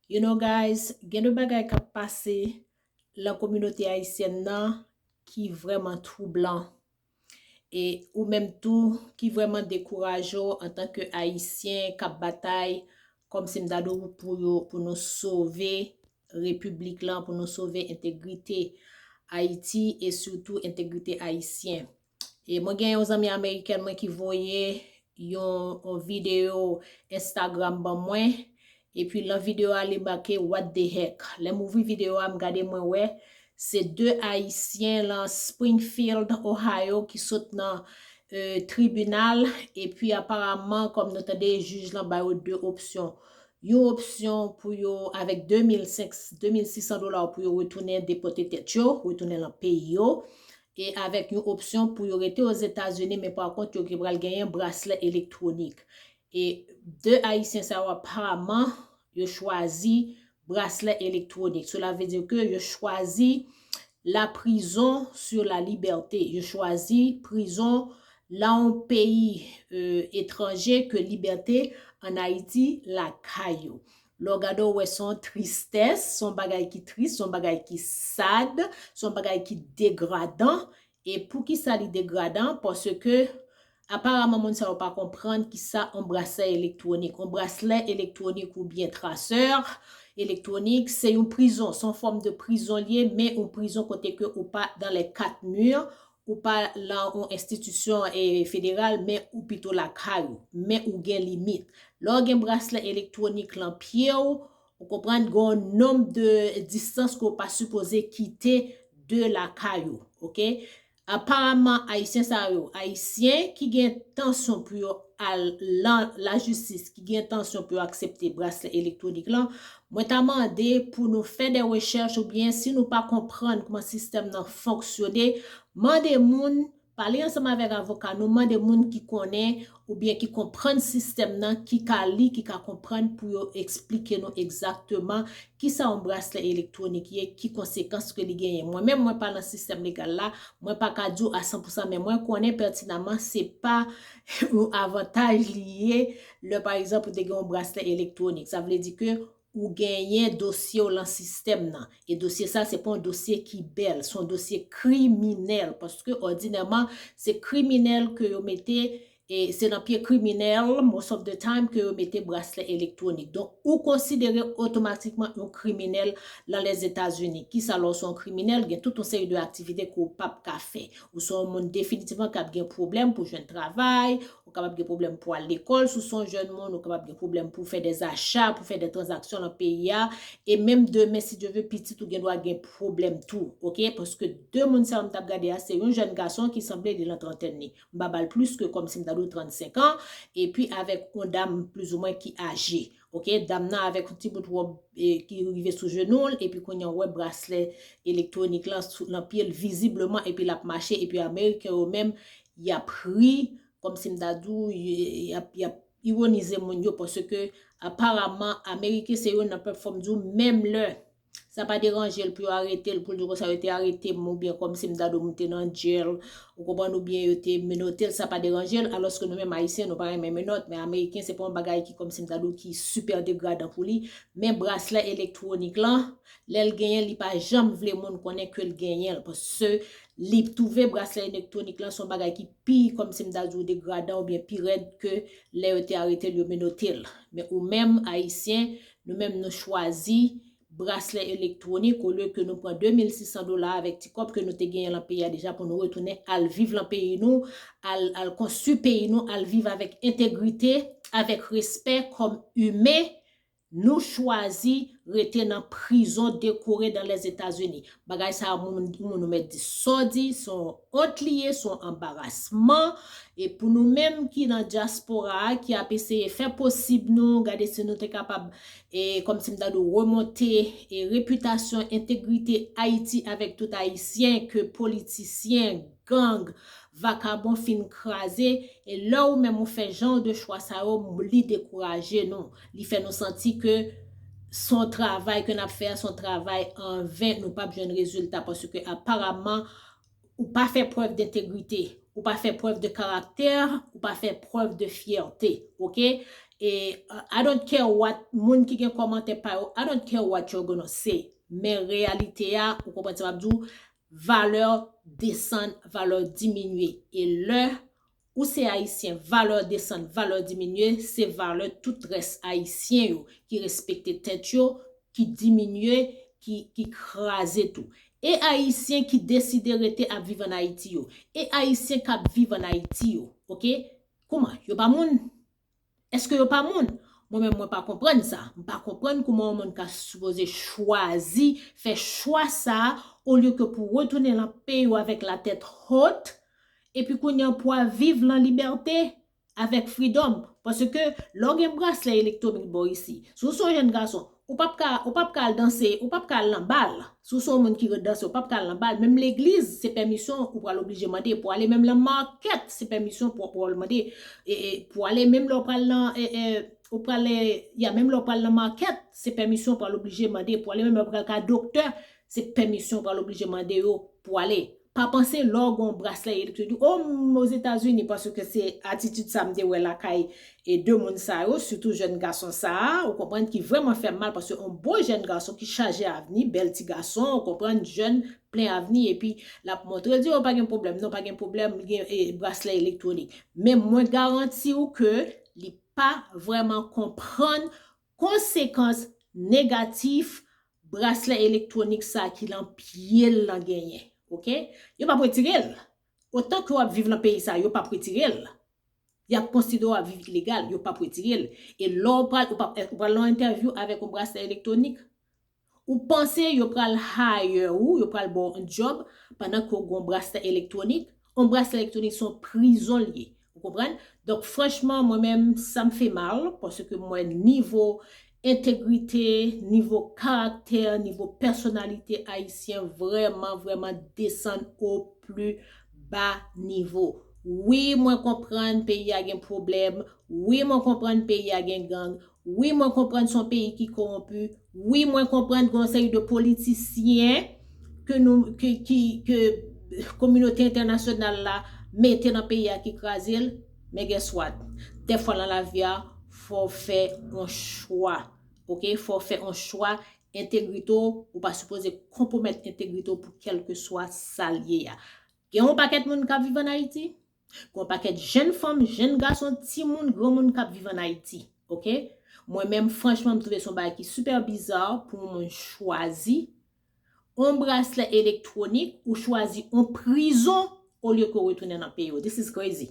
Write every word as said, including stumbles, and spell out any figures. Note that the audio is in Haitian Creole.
You know, guys, gen de bagay k ap pase lan kominote ayisyèn nan ki vrèman twoublan. E ou menm tou ki vrèman dekouraje w antanke Ayisyen k ap batay, kòmsi m ta di w, pou yo, pou nou sove repiblik lan, pou nou sove entegrite Ayiti e sitou entegrite Ayisyen. E mwen gen yon zanmi amerikèn mwen ki voye yon, yon videyo Instagram ban mwen. Epi lan videyo a, li make "What the heck?" Lè m ouvri videyo a, m gade, mwen wè se de Ayisyen lan Springfield, Ohio, ki sot nan, euh, tribinal. Epi aparaman, kòm nou tande, jij lan ba yo de opsyon. Yon opsyon pou yo, avèk de mil senk, de mil sis san dola, pou yo retounen depòte tèt yo, retounen lan peyi yo. E avèk yon opsyon pou yo rete Ozetazini, men pa kont, yo pral genyen braslè elektwonik. E de Ayisyen sa yo, aparaman, yo chwazi braslè elektwonik. Cela veut dire que yo chwazi la prison sur la liberté. Yo chwazi prizon lan yon peyi, euh, etranje ke libète ann Ayiti lakay yo. Lè w gade, w wè se yon tristès, se yon bagay ki tris, se yon bagay ki sad, se yon bagay ki degradan. E poukisa li degradan? Paske aparaman, moun sa yo pa konprann kisa yon braslè elektwonik. Yon braslè elektwonik oubyen trasè elektwonik, se yon prizon, se yon fòm de prizon li ye, men yon prizon kote ke ou pa dans les quatre murs, ou pa lan yon enstitisyon, eh, federal, men ou pito lakay ou, men ou gen limit. Lè w gen braslè elektwonik lan pye w, ou konprann, gen yon nonb de distans ke w pa sipoze kite de lakay ou, oke? Aparaman, Ayisyen sa yo, Ayisyen ki gen entansyon pou yo al lan lajistis, ki gen entansyon pou yo aksepte braslè elektwonik lan, mwen ta mande pou nou fè de rechèch, oubyen si nou pa konprann kòman sistèm nan fonksyone, mande moun, pale ansanm avèk avoka nou, mande moun ki konnen oubyen ki konprann sistèm nan, ki ka li, ki ka konprann, pou yo eksplike nou egzakteman kisa yon braslè elektwonik ye, ki konsekans ke li genyen. Mwen menm, mwen pa nan sistèm legal la, mwen pa ka di w a san pou san, men mwen konnen pètinaman se pa yon avantaj li ye lè, pa egzanp, ou te gen yon braslè elektwonik. Sa vle di ke ou genyen dosye w lan sistèm nan. E dosye sa, se pa yon dosye ki bèl, se yon dosye kriminèl, paske òdinèman, se kriminèl ke yo mete, e se nan pye kriminèl, most of the time, ke yo mete braslè elektwonik. Donk, ou konsidere otomatikman yon kriminèl lan Lèzetazini. Kisa lè w se yon kriminèl? Gen tout yon seri de aktivite ke w p ap ka fè. Ou se yon moun definitivman k ap gen pwoblèm pou jwenn travay, ou kapab gen pwoblèm pou al lekòl, si w se yon jèn moun, ou kapab gen pwoblèm pou fè de zacha, pou fè de tranzaksyon lan peyi a, e menm demen, si Dye vle, pitit ou gen dwa gen pwoblèm tou, oke? Paske de moun sa yo m t ap gade a, se yon jèn gason ki sanble li lan trantèn li. M pa ba l plis ke kòmsi m ta di w trannsenk an, epi avèk yon dam plizoumwen ki aje, oke? Dam nan avèk yon ti bout wòb, e, ki rive sou jenou l, epi kounye a w wè braslè elektwonik lan sou, lan pye l vizibleman, epi l ap mache, epi Ameriken yo menm, y ap ri, kòmsi m ta di w, y, y ap, y ap iwonize moun yo, paske aparaman, Ameriken se youn nan pèp, fò m di w, menm lè sa pa deranje l pou yo arete l, pou l di konsa yo te arete m, oubyen kòmsi m ta di w m te nan jèl, ou konprann, oubyen yo te menote l, sa pa deranje l, alòske nou menm Ayisyen, nou pa renmen menòt, men Ameriken, se pa yon bagay ki, kòmsi m ta di w, ki sipè degradan pou li, men braslè elektwonik lan, lè l genyen, li pa janm vle moun konnen ke l genyen l, paske li twouve braslè elektwonik lan se yon bagay ki pi, kòmsi m ta di w, degradan oubyen pi rèd ke lè yo te arete l, yo menote l. Men ou menm, Ayisyen, nou menm, nou chwazi braslè elektwonik olye ke nou pran de mil sis san dola avèk ti kòb ke nou te genyen lan peyi a deja pou nou retounen al viv lan peyi nou, al, al konstwi peyi nou, al viv avèk entegrite, avèk respè kòm imen. Nou chwazi rete nan prizon dekore dan Lèzetazini. Bagay sa a, moun, moun ou mèt di sa w di, se yon ont li ye, se yon anbarasman. E pou nou menm ki nan dyaspora a, ki ap eseye fè posib nou, gade si nou te kapab, e, kòmsi m ta di w, remonte, e, repitasyon, entegrite Ayiti avèk tout Ayisyen ke politisyen, gang, vakabon fin kraze, e lè ou menm ou fè jan de chwa sa yo, li dekouraje nou. Li fè nou santi ke se yon travay ke n ap fè a, se yon travay anven, nou p ap jwenn rezilta, paske aparaman, ou pa fè prèv de entegrite, ou pa fè prèv de karaktè, ou pa fè prèv de fyète, oke? E uh, I don't care what moun ki gen kòmantè pa yo, I don't care what you're gonna say. Men reyalite a, ou konprann sa m ap di w, valè desann, valè diminye. E lè ou se ayisyen, valè desann, valè diminye, se valè tout rès ayisyen yo ki respekte tèt yo, ki diminye, ki, ki kraze tou. E ayisyen ki deside rete ap viv ann Ayiti yo. E ayisyen k ap viv ann Ayiti yo. Oke? Kouman? Yo pa moun? Èske yo pa moun? Mwen menm, mwen pa konprann sa. M pa konprann kouman yon moun ka sipoze chwazi fè chwa sa a, olye ke pou retounen nan peyi w avèk latèt hot, epi kounye a pou al viv nan libète avèk freedom. Paske lè w gen braslè elektwonik bò isi, si w se yon jèn gason, ou p ap ka, ou p ap ka al danse, ou p ap ka al nan bal. Si w se yon moun ki ret danse, ou p ap ka al nan bal. Menm legliz, se pèmisyon ou pral oblije mande pou ale. Menm nan makèt, se pèmisyon pou, pou w mande. E, e, pou ale, menm lè w pral nan, e, e, ou pral, e, ya, menm lè w pral nan makèt, se pèmisyon ou pral oblije mande pou ale. Menm lè w pral ka doktè, se pèmisyon ou pral oblije mande yo pou ale. Pa panse lè w gen yon braslè elektwonik, o, m Ozetazini, paske se atitid sa m te wè lakay e de moun sa yo, sitou jèn gason sa a, ou konprann, ki vrèman fè m mal, paske yon bon jèn gason ki chaje avni, bèl ti gason, ou konprann, jèn, plen avni, epi l ap montre l di, o, pa gen pwoblèm, non, pa gen pwoblèm, li gen e, braslè elektwonik. Men mwen garanti w ke li pa vrèman konprann konsekans negatif braslè elektwonik sa ki nan pye l lan genyen. Oke? Yo p ap retire l. Otan ke w ap viv nan peyi sa, yo p ap retire l. Y ap konsidere w ap viv ilegal, yo p ap retire l. E lè w pral, ou p ap, ou pral nan yon entèvyou avèk yon braslè elektwonik, ou panse yo pral hire ou, yo pral ba w yon djòb pandan ke w gen yon braslè elektwonik? Yon braslè elektwonik se yon prizon l ye. Ou konprann? Donk, franchman, mwen menm, sa m fè mal, paske m wè nivo entegrite, nivo karaktè, nivo pèsonalite ayisyen vrèman, vrèman desann o pli ba nivo. Wi, mwen konprann peyi a gen pwoblèm. Wi, mwen konprann peyi a gen gang. Wi, mwen konprann se yon peyi ki kowonpi. Wi, mwen konprann gen yon seri de politisyen ke nou, ke, ki, ke kominote entènasyonal la mete nan peyi a ki kraze l. Men guess what? Dèfwa nan lavi a, fò w fè yon chwa. Oke? Fò w fè yon chwa. Entegrite w, ou pa sipoze konpwomèt entegrite w pou kèlkeswa sa l ye a. Gen yon pakèt moun k ap viv ann Ayiti. Gen yon pakèt jèn fanm, jèn gason, timoun, granmoun k ap viv ann Ayiti. Oke? Mwen menm, franchman, m twouve se yon bagay ki super bizarre pou yon moun chwazi yon braslè elektwonik ou chwazi yon prizon olye ke w retounen nan peyi w. This is crazy.